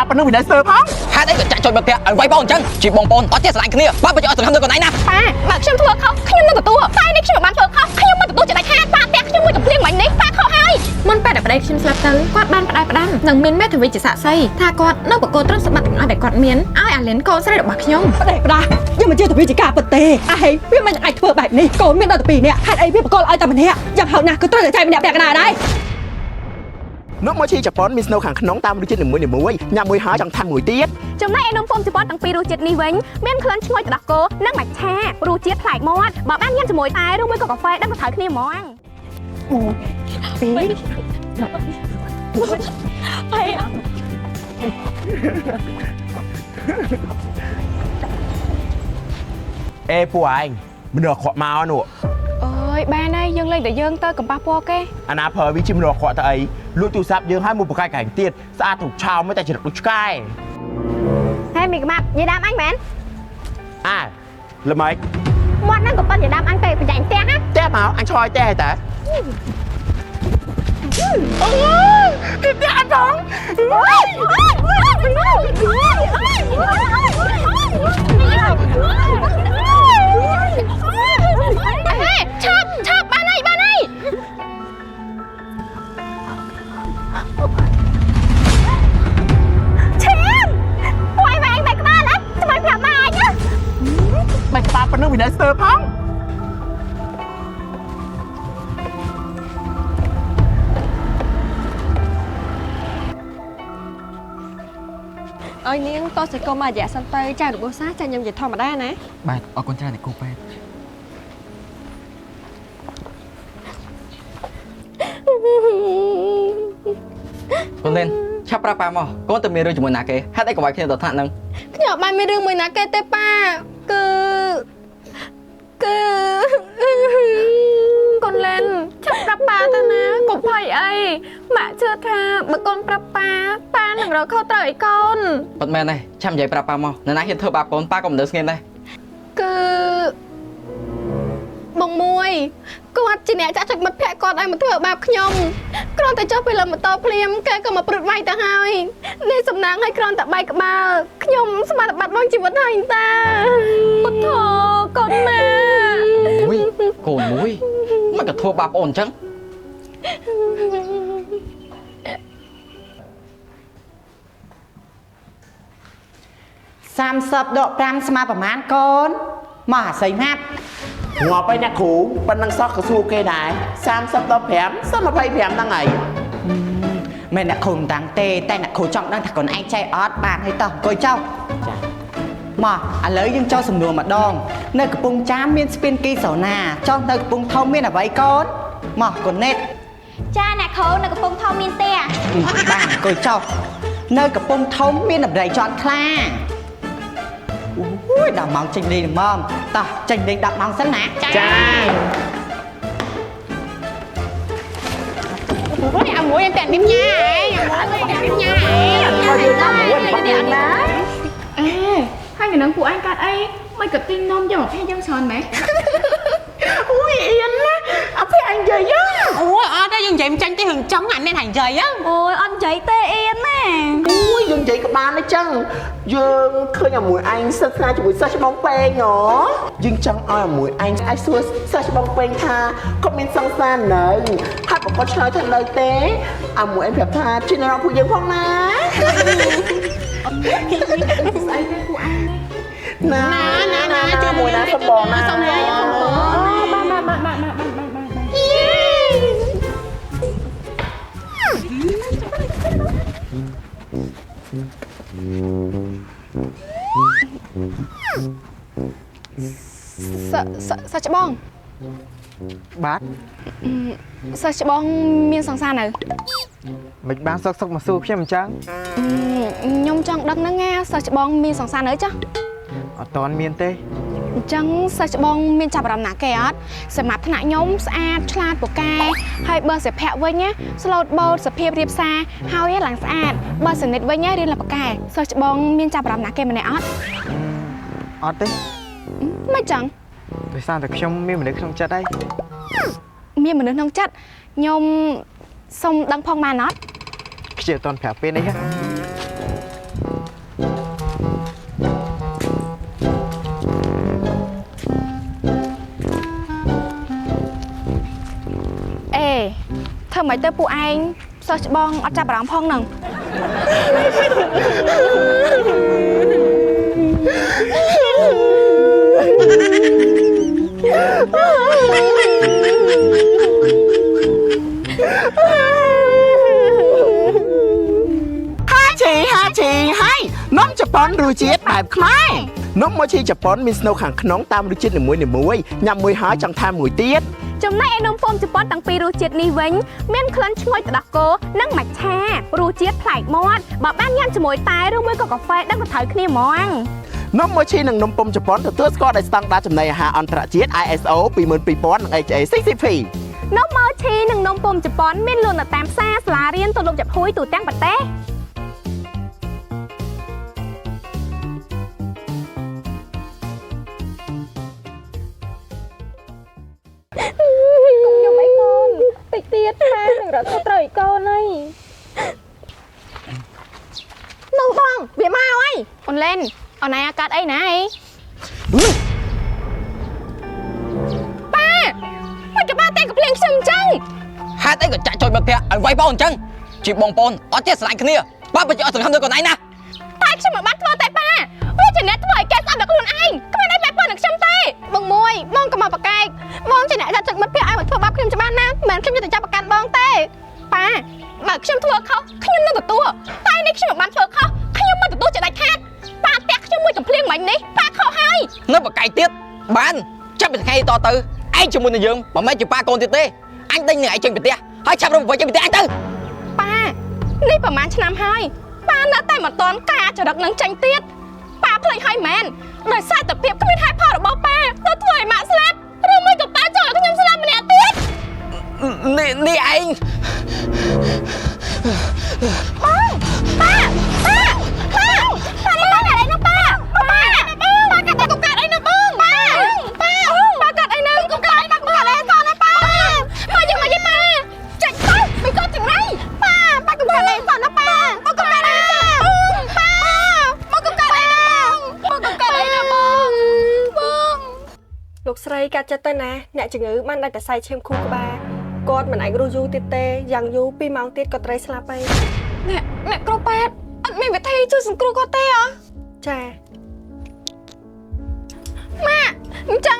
បាលប៉ុណ្ណឹងវិន័យស្ទើផង ហេតុអីក៏ចាក់ចុចមកផ្ទះឲ្យវាយបងអញ្ចឹងជាបងប្អូនអត់ចេះស្រឡាញ់គ្នាបើបើចង់ឲ្យសង្ឃឹមលើកូនឯងណា ប៉ាបើខ្ញុំធ្វើខុសខ្ញុំនឹងទទួលតែនេះខ្ញុំមិនបានធ្វើខុសខ្ញុំមិនទទួលជាដាច់ខាតប៉ាផ្ទះខ្ញុំមួយកំភ្លៀងមិញនេះប៉ាខុសហើយ មុនពេលដែលប្តីខ្ញុំស្លាប់ទៅគាត់បានផ្ដាយផ្ដាំនិងមានមេធាវីជាសាក្សីថាគាត់នឹងបកគោទ្រព្យសម្បត្តិទាំងអស់ដែលគាត់មានឲ្យអាលៀនកូនស្រីរបស់ខ្ញុំ ប្តីផ្ដាយើងមិនជឿទៅវាជាការពិតទេអាហេវាមិនអាចធ្វើបែបនេះកូនមានដល់ទៅ2នាក់ហេតុអីវាបកលឲ្យតែម្នាក់យ៉ាងហោចណាស់ក៏ត្រូវតែចែកម្នាក់ពាក់កណ្ដាលដែរ នំម៉ូឈីជប៉ុនមានស្នូលខាងក្នុងតាមរសជាតិនីមួយៗញ៉ាំមួយហើយចង់ថែមមួយទៀត ចំណែកឯនំពុម្ពជប៉ុនទាំងពីររសជាតិនេះវិញមានក្លិនឈ្ងុយទឹកដោះគោនិងមច្ឆារសជាតិប្លែកមាត់បើបានញ៉ាំជាមួយតែឬមួយក៏កាហ្វេដឹងទៅត្រូវគ្នាហ្មង អេពួកឯងមនុស្សអាក្រក់មកនោះ អើយបានហើយយើងលេងតែយើងទៅកំប៉ះពណ៌គេ អាណាប្រើវាជាមនុស្សអាក្រក់ទៅអីលួចទូរស័ព្ទយើងឲ្យមកបកកាយកែងទៀតស្អាតถูกឆោមតែចរិតដូចឆ្កែ ហេមីក្មាប់និយាយដើមអញមែន អាល្មិច មាត់ហ្នឹងក៏ប៉ិននិយាយដើមអញទេប្រញាញ់ផ្ទះណា ផ្ទះមកអញឆ្លើយផ្ទះតាអូយគេផ្ទះអត់ផង ហេឆាប់ឆាប់បានហើយបានហើយឈាមពួយវែងបែកក្បាលហ៎ចាំប្រាប់ម៉ែអញណា បែកក្បាលប៉ុណ្ណឹងវិន័យស្ទើផង ឲ្យនាងតសិកុំមករយៈសិនទៅចារបួសសាចាខ្ញុំជាធម្មតាណា បាទអរគុណច្រើនអ្នកគ្រូពេទ្យកូនលេនឆាប់ប្រាប់ប៉ាមកកូនទៅមានរឿងជាមួយណាគេហេតុអីក៏វាយគ្នាដល់ថ្នាក់ហ្នឹង ខ្ញុំអត់បានមានរឿងមួយណាគេទេប៉ាគឺគឺ កូនលែនឆាប់ប្រាប់ប៉ាទៅណាកុំភ័យអីម៉ាក់ជឿថាបើកូនប្រាប់ប៉ាប៉ានឹងរកខុសត្រូវឲ្យកូន ពិតមែនទេឆាប់និយាយប្រាប់ប៉ាមកនរណាហ៊ានធ្វើបាបកូនប៉ាក៏មិននៅស្ងៀមដែរ គឺបងមួយគាត់ជាអ្នកចាក់ចុចមិត្តភក្តិគាត់ឲ្យមកធ្វើបាបខ្ញុំគ្រាន់តែចុះពីលើម៉ូតូភ្លាមគេក៏មកព្រួតវាយទៅហើយនេះសំណាងឲ្យគ្រាន់តែបែកក្បាលខ្ញុំស្មារតីបាត់បង់ជីវិតហើយតា ពុទ្ធោកូនម៉ា មួយកូនមួយមិនក៏ធ្វើបាបអូនអញ្ចឹង 30ដក5ស្មើប្រមាណកូនមកអាស័យម៉ាប់ ងាប់ហើយអ្នកគ្រូប៉ុណ្ណឹងសោះក៏សួរគេដែរ30ដល់5សិន25ហ្នឹងហើយ មែនអ្នកគ្រូមិនតាំងទេតែអ្នកគ្រូចង់ដឹងថាកូនឯងចេះអត់បានហើយតោះអង្គុយចុះចាមកឥឡូវយើងចូលសំណួរម្ដង នៅកំពង់ចាមមានស្ពានគីសោណាចុះនៅកំពង់ធំមានអ្វីកូនមកកូនណេត ចាអ្នកគ្រូនៅកំពង់ធំមានផ្ទះ បានអង្គុយចុះនៅកំពង់ធំមានដំរីជាន់ខ្លាអូយដល់ម៉ោងចេញលេងល្មមតោះចេញលេង10ម៉ោងសិនណា ចា នេះអាមួយតែនេះញ៉ាឯងអាមួយតែនេះញ៉ាឯង មកយើងណាមួយបាត់យើងណា អេហើយថ្ងៃហ្នឹងពួកឯងកាត់អីមិនក៏ទិញនំយកមកភេយើងច្រើនម៉េច អូយអៀនណាអភ័យអញនិយាយ អូយអត់ទេយើងនិយាយមិនចាញ់ទេរឿងចង់អានេះថានិយាយហ៎ អូយអត់និយាយទេអៀនណា អូយយើងនិយាយក៏បានដែរចឹងយើងឃើញអាមួយឯងសិក្សាជាមួយសិស្សច្បងពេងហ៎យើងចង់ឲ្យអាមួយឯងអាចសួរសិស្សច្បងពេងថាគាត់មានសង្សារនៅហើយបើគាត់ឆ្លើយថានៅទេអាមួយឯងប្រាប់ថាជួយណែនាំពួកយើងផងណា ស្អីទេពួកឯង ណា ណាណាជួយ មួយណាសំបងណា សំបងសំបង បានបានបានបានបានបានបាន សិស្សច្បង បាទ សិស្សច្បងមានសង្សារនៅ មិនបានសុកសុកមកសួរខ្ញុំអញ្ចឹង ខ្ញុំចង់ដឹងហ្នឹងណាសិស្សច្បងមានសង្សារនៅចា អត់តន់មានទេ អញ្ចឹងសិស្សច្បងមានចាប់អារម្មណ៍ណាគេអត់សម្រាប់ថ្នាក់ខ្ញុំស្អាតឆ្លាតពូកែហើយបើសិភៈវិញណាស្លូតបូតសភាពរៀបសារហើយឡើងស្អាតបើសនិតវិញណារៀនលពូកែសិស្សច្បងមានចាប់អារម្មណ៍ណាគេម្នាក់អត់ អត់ទេ មិនចឹង ដោយសារតែខ្ញុំមានមនុស្សក្នុងចិត្តហើយ មានមនុស្សក្នុងចិត្តខ្ញុំសុំដឹងផងបានអត់ ខ្ជិលអត់តន់ប្រាប់ពេលនេះហ៎ ធ្វើម៉េចទៅពួកឯងសិស្សច្បងអត់ចាប់អារម្មណ៍ផងនឹង ហាឈីហាឈីហើយនំជប៉ុនរសជាតិបែបខ្មែរនំម៉ូឈីជប៉ុនមានស្នូលខាងក្នុងតាមរសជាតិនីមួយៗញ៉ាំមួយហើយចង់ថែមមួយទៀត ចំណែកឯនំពុំជប៉ុនទាំងពីររសជាតិនេះវិញមានក្លិនឈ្ងុយទឹកដោះគោនិងមច្ឆារសជាតិប្លែកមាត់បើបានញ៉ាំជាមួយតែឬមួយក៏កាហ្វេដឹងទៅត្រូវគ្នាហ្មង នំម៉ូឈីនិងនំពុំជប៉ុនទទួលស្គាល់ដោយស្តង់ដារចំណីអាហារអន្តរជាតិ ISO 22000និង HACCP នំម៉ូឈីនិងនំពុំជប៉ុនមានលក់នៅតាមផ្សារសាលារៀនទូលំចំហួយទូទាំងប្រទេសកុំយំអីកូនតិចទៀតប៉ានឹងរត់ទៅត្រូវឲ្យកូនហើយនោះបងវាមកហើយ អូនលេនអូនឯងអាកាត់អីណាអី ប៉ាមិនក៏ប៉ាតែកំភ្លៀងខ្ញុំអញ្ចឹង ហេតុអីក៏ចាក់ចុចមិត្តភក្តិឲ្យវាយបងអញ្ចឹងជាបងប្អូនអត់ចេះស្រឡាញ់គ្នាប៉ាពិតជាអត់សង្ឃឹមលើកូនឯងណា តែខ្ញុំមិនបានធ្វើតែប៉ាវាជាអ្នកធ្វើឲ្យគេស្អប់ដល់ខ្លួនឯងគ្មានអីបែបប៉ុណ្ណឹងខ្ញុំទេបងមួយបងក៏មកប្រកែកបងជាអ្នកចាត់ចុចមិត្តភក្តិឲ្យមកធ្វើបាបខ្ញុំច្បាស់ណាស់មិនមែនខ្ញុំយកទៅចាប់ប្រកាន់បងទេប៉ាបើខ្ញុំធ្វើខុសខ្ញុំនឹងទទួលតែនេះខ្ញុំមិនបានធ្វើខុសខ្ញុំមិនទទួលជាដាច់ខាតប៉ាតាក់ខ្ញុំមួយកំភ្លៀងមិញនេះប៉ាខុសហើយ នៅបកែកទៀតបានចាប់ពីថ្ងៃតទៅឯងជាមួយនឹងយើងមិនមែនជាប៉ាកូនទៀតទេអញដេញនឹងឯងចេញពីផ្ទះហើយឆាប់រំវិលចេញពីផ្ទះអញទៅ ប៉ានេះប្រហែលឆ្នាំហើយប៉ានៅតែមិនទាន់កែចរិតនឹងចេញទៀតប៉ាភ្លេចហើយមែនដោយសារតែភាពគ្មានហេតុផលរបស់ប៉ាទៅធ្វើឲ្យម៉ាក់ស្លាប់ឬមួយក៏ប៉ាចង់ឲ្យខ្ញុំស្លាប់ម្នាក់ទៀត នេះនេះឯង បងប៉ាប៉ាប៉ាប៉ានេះប៉ាអីនោះប៉ាប៉ាប៉ាកាត់តែកុំកាត់អីនោះបងប៉ាប៉ាប៉ាកាត់អីនោះកុំកាត់ប៉ាកុំកាត់អីសោះណាប៉ាមកយើងមកយើងប៉ាចាច់ទៅមិនកូនចង្រៃប៉ាប៉ាកុំកាត់អីសោះណាប៉ាបងកុំកាត់អីប៉ាបងកុំកាត់អីបងកុំកាត់អីណាបងបង លោកស្រីកាត់ចិត្តទៅណាអ្នកជំងឺបានដាច់សរសៃឈាមខួរក្បាលគាត់មិនអាចរស់យូរទៀតទេយ៉ាងយូរ2ម៉ោងទៀតក៏ត្រូវស្លាប់ហើយ អ្នកអ្នកគ្រូពេទ្យអត់មានវិធីជួយសង្គ្រោះគាត់ទេហ៎ ចា ម៉ាក់អញ្ចឹង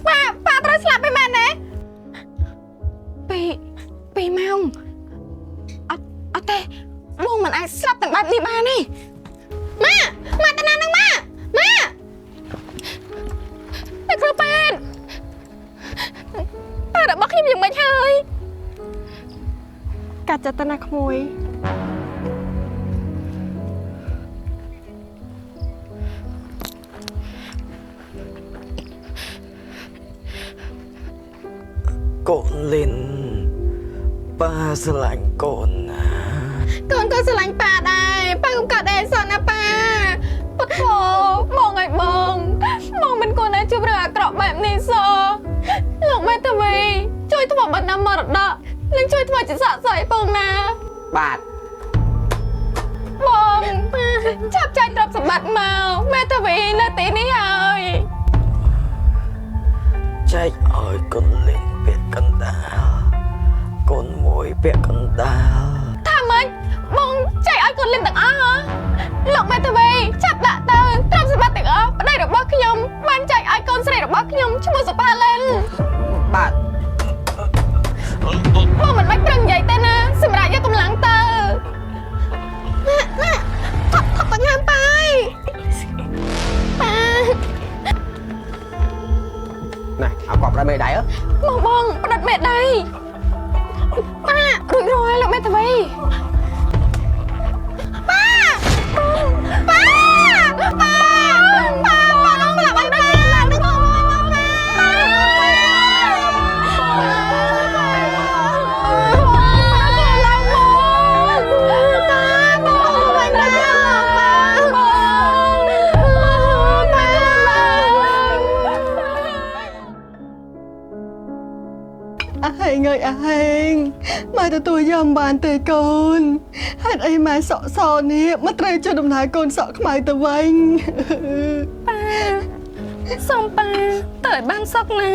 ប៉ាប៉ាត្រូវស្លាប់ឯមែនទេពី2ម៉ោងអត់អត់ទេបងមិនអាចស្លាប់ទាំងបែបនេះបានទេម៉ាក់ម៉ាក់ទៅណានឹងម៉ាក់ម៉ាក់អ្នកគ្រូពេទ្យប៉ារបស់ខ្ញុំយ៉ាងម៉េចហើយ កាត់ចិត្តទៅណាក្មួយ កូនលិនប៉ាស្រឡាញ់កូនណា កូនក៏ស្រឡាញ់ប៉ាដែរប៉ាកុំកាត់អីសោះណាប៉ាពុទ្ធោបងឲ្យបងបងមិនគួរណាជួបរឿងអាក្រក់បែបនេះសោះលោកមេធាវីជួយធ្វើបណ្ណាមរតកនិងជួយធ្វើជាសាក្សីផងណា បាទ បងឆាប់ចែកទ្រព្យសម្បត្តិមកមេធាវីនៅទីនេះហើយ ចែកឲ្យកូនលិនពាក់កណ្ដាលកូនមួយពាក់កណ្ដាល ថាម៉េចបងចែកឲ្យកូនលិនទាំងអស់ហ៎លោកមេធាវីឆាប់ដាក់ទៅទ្រព្យសម្បត្តិទាំងអស់ប្តីរបស់ខ្ញុំបានចែកឲ្យកូនស្រីរបស់ខ្ញុំឈ្មោះសុផាលិន បាទ បងមិនបាច់ប្រឹងនិយាយទេណាសម្រាប់យកកម្លាំងទៅម៉ាក់ម៉ាក់ថប់ថប់បញ្ញាប៉ាយប៉ា ណែឲ្យគាត់ផ្ដាច់មេដៃហ៎ បងបងផ្ដាច់មេដៃប៉ារួចរាល់លោកមេធាវីប៉ាប៉ាប៉ាប៉ាប៉ាបងប្រាប់ឲ្យប៉ាឡើងនឹងបងប៉ា អហេងអើយអហេងម៉ែទទួលយកមិនបានទេកូនហេតុអីម៉ែសក់សនេះមកត្រូវចុះដំណើរកូនសក់ខ្មៅទៅវិញ ប៉ាសូមប៉ាទៅឲ្យបានសុខណា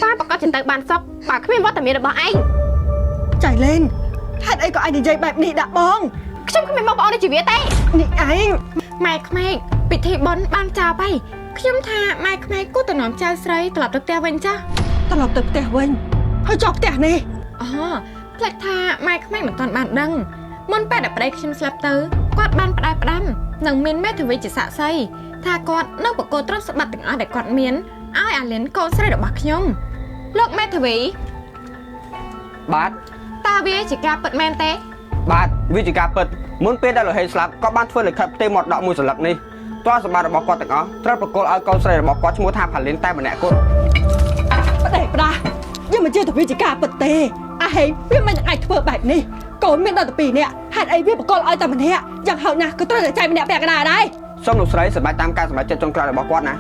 ប៉ាប្រកាសជាទៅបានសុខបើគ្មានវត្តមានរបស់ឯង ចៃលេនហេតុអីក៏ឯងនិយាយបែបនេះដាក់បង ខ្ញុំគ្មានបងប្អូននៅជីវិតទេ នេះឯង ម៉ែក្មេកពិធីបុណ្យបានចប់ហើយខ្ញុំថាម៉ែក្មេកគួរតែនាំចៅស្រីត្រឡប់ទៅផ្ទះវិញចាស់ ត្រឡប់ទៅផ្ទះវិញហើយចោះផ្ទះនេះ អូផ្លេចថាម៉ែក្មេកមិនទាន់បានដឹងមុនពេលដែលប្តីខ្ញុំស្លាប់ទៅគាត់បានផ្ដាយផ្ដាំនិងមានមេធាវីជាសាក្សីថាគាត់នឹងបកគោទ្រព្យសម្បត្តិទាំងអស់ដែលគាត់មានឲ្យអាលៀនកូនស្រីរបស់ខ្ញុំលោកមេធាវី បាទ តើវាជាការពិតមែនទេ បាទវាជាការពិតមុនពេលដែលលោកហេងស្លាប់គាត់បានធ្វើលិខិតផ្ទេរមរតកមួយសន្លឹកនេះទ្រព្យសម្បត្តិរបស់គាត់ទាំងអស់ត្រូវប្រគល់ឲ្យកូនស្រីរបស់គាត់ឈ្មោះថាផាលីនតែម្នាក់គត់ ប្តីផ្ដាយើងមិនជឿថាវាជាការពិតទេអាហេងវាមិនអាចធ្វើបែបនេះកូនមានដល់តែពីរនាក់ហេតុអីវាបកលឲ្យតែម្នាក់យ៉ាងហោចណាស់ក៏ត្រូវតែចែកម្នាក់ពាក់កណ្ដាលដែរ សូមលោកស្រីសម្រេចតាមការសម្រេចចិត្តចុងក្រោយរបស់គាត់ណា